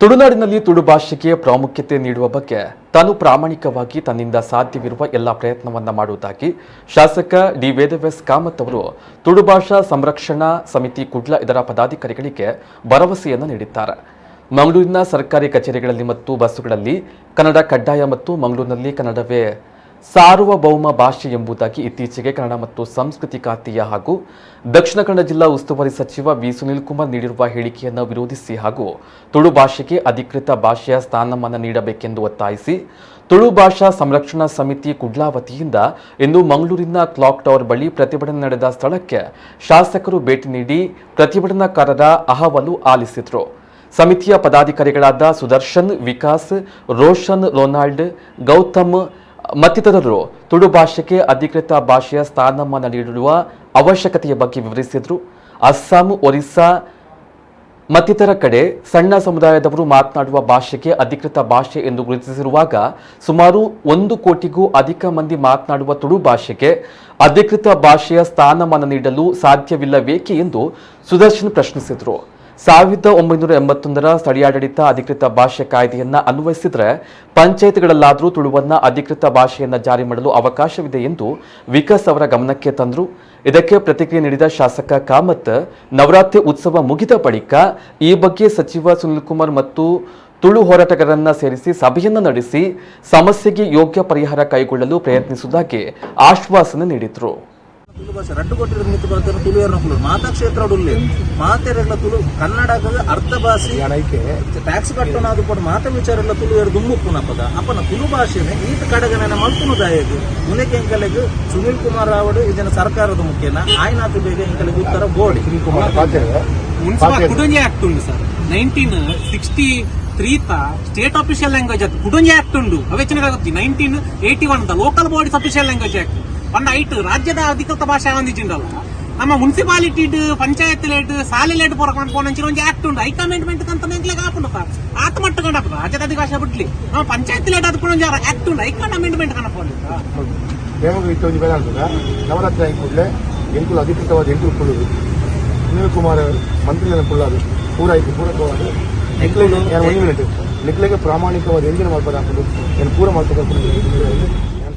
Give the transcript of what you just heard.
ತುಳುನಾಡಿನಲ್ಲಿ ತುಳು ಭಾಷೆಗೆ ಪ್ರಾಮುಖ್ಯತೆ ನೀಡುವ ಬಗ್ಗೆ ತಾನು ಪ್ರಾಮಾಣಿಕವಾಗಿ ತನ್ನಿಂದ ಸಾಧ್ಯವಿರುವ ಎಲ್ಲ ಪ್ರಯತ್ನವನ್ನ ಮಾಡುವುದಾಗಿ ಶಾಸಕ ಡಿ ವೇದವ್ಯಾಸ್ ಕಾಮತ್ ಅವರು ತುಳು ಭಾಷಾ ಸಂರಕ್ಷಣಾ ಸಮಿತಿ ಕುಡ್ಲ ಇದರ ಪದಾಧಿಕಾರಿಗಳಿಗೆ ಭರವಸೆಯನ್ನು ನೀಡಿದ್ದಾರೆ. ಮಂಗಳೂರಿನ ಸರ್ಕಾರಿ ಕಚೇರಿಗಳಲ್ಲಿ ಮತ್ತು ಬಸ್ಸುಗಳಲ್ಲಿ ಕನ್ನಡ ಕಡ್ಡಾಯ ಮತ್ತು ಮಂಗಳೂರಿನಲ್ಲಿ ಕನ್ನಡವೇ ಸಾರ್ವಭೌಮ ಭಾಷೆ ಎಂಬುದಾಗಿ ಇತ್ತೀಚೆಗೆ ಕನ್ನಡ ಮತ್ತು ಸಂಸ್ಕೃತಿ ಖಾತೆಯ ಹಾಗೂ ದಕ್ಷಿಣ ಕನ್ನಡ ಜಿಲ್ಲಾ ಉಸ್ತುವಾರಿ ಸಚಿವ ವಿ ಸುನೀಲ್ ಕುಮಾರ್ ನೀಡಿರುವ ಹೇಳಿಕೆಯನ್ನು ವಿರೋಧಿಸಿ ಹಾಗೂ ತುಳು ಭಾಷೆಗೆ ಅಧಿಕೃತ ಭಾಷೆಯ ಸ್ಥಾನಮಾನ ನೀಡಬೇಕೆಂದು ಒತ್ತಾಯಿಸಿ ತುಳು ಭಾಷಾ ಸಂರಕ್ಷಣಾ ಸಮಿತಿ ಕುಡ್ಲಾ ವತಿಯಿಂದ ಇಂದು ಮಂಗಳೂರಿನ ಕ್ಲಾಕ್ ಟವರ್ ಬಳಿ ಪ್ರತಿಭಟನೆ ನಡೆದ ಸ್ಥಳಕ್ಕೆ ಶಾಸಕರು ಭೇಟಿ ನೀಡಿ ಪ್ರತಿಭಟನಾಕಾರರ ಅಹವಾಲು ಆಲಿಸಿದರು. ಸಮಿತಿಯ ಪದಾಧಿಕಾರಿಗಳಾದ ಸುದರ್ಶನ್, ವಿಕಾಸ್, ರೋಷನ್, ರೊನಾಲ್ಡ್, ಗೌತಮ್ ಮತ್ತಿತರರು ತುಳು ಭಾಷೆಗೆ ಅಧಿಕೃತ ಭಾಷೆಯ ಸ್ಥಾನಮಾನ ನೀಡುವ ಅವಶ್ಯಕತೆಯ ಬಗ್ಗೆ ವಿವರಿಸಿದರು. ಅಸ್ಸಾಂ, ಒರಿಸ್ಸಾ ಮತ್ತಿತರ ಕಡೆ ಸಣ್ಣ ಸಮುದಾಯದವರು ಮಾತನಾಡುವ ಭಾಷೆಗೆ ಅಧಿಕೃತ ಭಾಷೆ ಎಂದು ಗುರುತಿಸಿರುವಾಗ, ಸುಮಾರು 1 ಕೋಟಿಗೂ ಅಧಿಕ ಮಂದಿ ಮಾತನಾಡುವ ತುಳು ಭಾಷೆಗೆ ಅಧಿಕೃತ ಭಾಷೆಯ ಸ್ಥಾನಮಾನ ನೀಡಲು ಸಾಧ್ಯವಿಲ್ಲವೇಕೆ ಎಂದು ಸುದರ್ಶನ್ ಪ್ರಶ್ನಿಸಿದರು. 1981ರ ಸ್ಥಳೀಯಾಡಳಿತ ಅಧಿಕೃತ ಭಾಷೆ ಕಾಯ್ದೆಯನ್ನ ಅನ್ವಯಿಸಿದರೆ ಪಂಚಾಯತ್ಗಳಲ್ಲಾದರೂ ತುಳುವನ್ನ ಅಧಿಕೃತ ಭಾಷೆಯನ್ನ ಜಾರಿ ಮಾಡಲು ಅವಕಾಶವಿದೆ ಎಂದು ವಿಕಾಸ್ ಅವರ ಗಮನಕ್ಕೆ ತಂದರು. ಇದಕ್ಕೆ ಪ್ರತಿಕ್ರಿಯೆ ನೀಡಿದ ಶಾಸಕ ಕಾಮತ್, ನವರಾತ್ರಿ ಉತ್ಸವ ಮುಗಿದ ಬಳಿಕ ಈ ಬಗ್ಗೆ ಸಚಿವ ಸುನಿಲ್ ಕುಮಾರ್ ಮತ್ತು ತುಳು ಹೋರಾಟಗಾರರನ್ನ ಸೇರಿಸಿ ಸಭೆಯನ್ನ ನಡೆಸಿ ಸಮಸ್ಯೆಗೆ ಯೋಗ್ಯ ಪರಿಹಾರ ಕೈಗೊಳ್ಳಲು ಪ್ರಯತ್ನಿಸುವುದಾಗಿ ಆಶ್ವಾಸನೆ ನೀಡಿದರು. ತುಳು ಭಾಷೆ 2 ಕೋಟಿ ಮಿತ್ತು ಬರ್ತಾರೆ. ತುಳುವೇರ್ನಕುಲು ಮಾತಾ ಕ್ಷೇತ್ರ ಉಲ್ಲೆ ಮಾತೆರೆಗ್ಲ ತುಳು ಕನ್ನಡ ಅರ್ಧ ಭಾಷೆ ಟ್ಯಾಕ್ಸ್ ಕಟ್ಟೋಣ. ಅದು ಪಡ ಮಾತ ವಿಚಾರ ಎಲ್ಲ ತುಳುವೇರು ದುಂಬುಪ್ಪುನಪದ ಅಪ್ಪನ ತುಳು ಭಾಷೆನೆ ಈತ ಕಡೆಗಣನೆ ಮಲ್ತುನು ದಾಯೆಗ್? ಉನೆಕ್ ಎಂಕಲೆಗ್ ಸುನೀಲ್ ಕುಮಾರ್ ಆವಡು ಇದನ್ನ ಸರ್ಕಾರದ ಮುಖ್ಯನ ಆಯ್ನಾತು ಬೇಗ ಎಂಕಲೆಗ್ ಉತ್ತರ ಬೋಡಿ. ಮುನ್ಸಿಪಲ್ ಕುಡೊಂಜಿ ಆಕ್ಟ್ ಉಂಡು ಸರ್, 1963 ತ ಸ್ಟೇಟ್ ಅಫಿಷಿಯಲ್ ಲ್ಯಾಂಗ್ವೇಜ್ ಅದು ಕುಡೊಂಜಿ ಆಕ್ಟ್ ಉಂಡು. ಅವೆಚ್ಚನ ಗೊತ್ತಿ 1981 the Local Bodies Official Language Act ಪಂಡ ಐಟ್ ರಾಜ್ಯದ ಅಧಿಕೃತ ಭಾಷೆ ಒಂದಿಜಿಂಡಲ್ಲ. ನಮ್ಮ ಮುನ್ಸಿಪಾಲಿಟಿ, ಪಂಚಾಯತ್ ಲೇಟ್, ಶಾಲೆ ಲೇಟ್ ಪೂರ ಪೋನಂಚಿನ ಒಂಜಿ ಆಕ್ಟ್ ಉಂಡು. ಐಕ್ ಅಮೆಂಡ್ಮೆಂಟ್ ಅಂತ ಎಂಕ್ಲೆಗ್ ಆಪುಂಡು ಸರ್. ಆತ ಮಟ್ಟ ಕಂಡಪ್ಪ ರಾಜ್ಯದ ಅಧಿಕ ಭಾಷೆ ಬಿಡ್ಲಿ, ನಮ್ಮ ಪಂಚಾಯತ್ ಲೇಟ್ ಅದು ಒಂಜಿ ಆಕ್ಟ್ ಉಂಡು. ಐಕ್ ಅಮೆಂಡ್ಮೆಂಟ್ ಕನಪೋಲಿ. ನೇಮಕ ಇತ್ತೊಂಜಿ ಬೇಲೆ ಆಗ್ತದ. ನವರಾತ್ರಿ ಆಗಿ ಕೂಡಲೇ ಎಂಕುಲು ಅಧಿಕೃತವಾದ ಎಂಕುಲು ಕುಳ್ಳುದು ಸುನೀಲ್ ಕುಮಾರ್ ಮಂತ್ರಿಗಳ ಕುಳ್ಳಾದು ಪೂರ ಐಕು ಪೂರಕವಾದ ನಿಕ್ಲೆಗ್, ಯಾನ್ ಒಂದು ಮಿನಿಟ್, ನಿಕ್ಲೆಗೆ ಪ್ರಾಮಾಣಿಕವಾದ ಎಂಜಿನ ಮಲ್ಪದ ಹಾಕೊಂಡು ನಾನು ಪೂರ ಮಲ್ಪದ.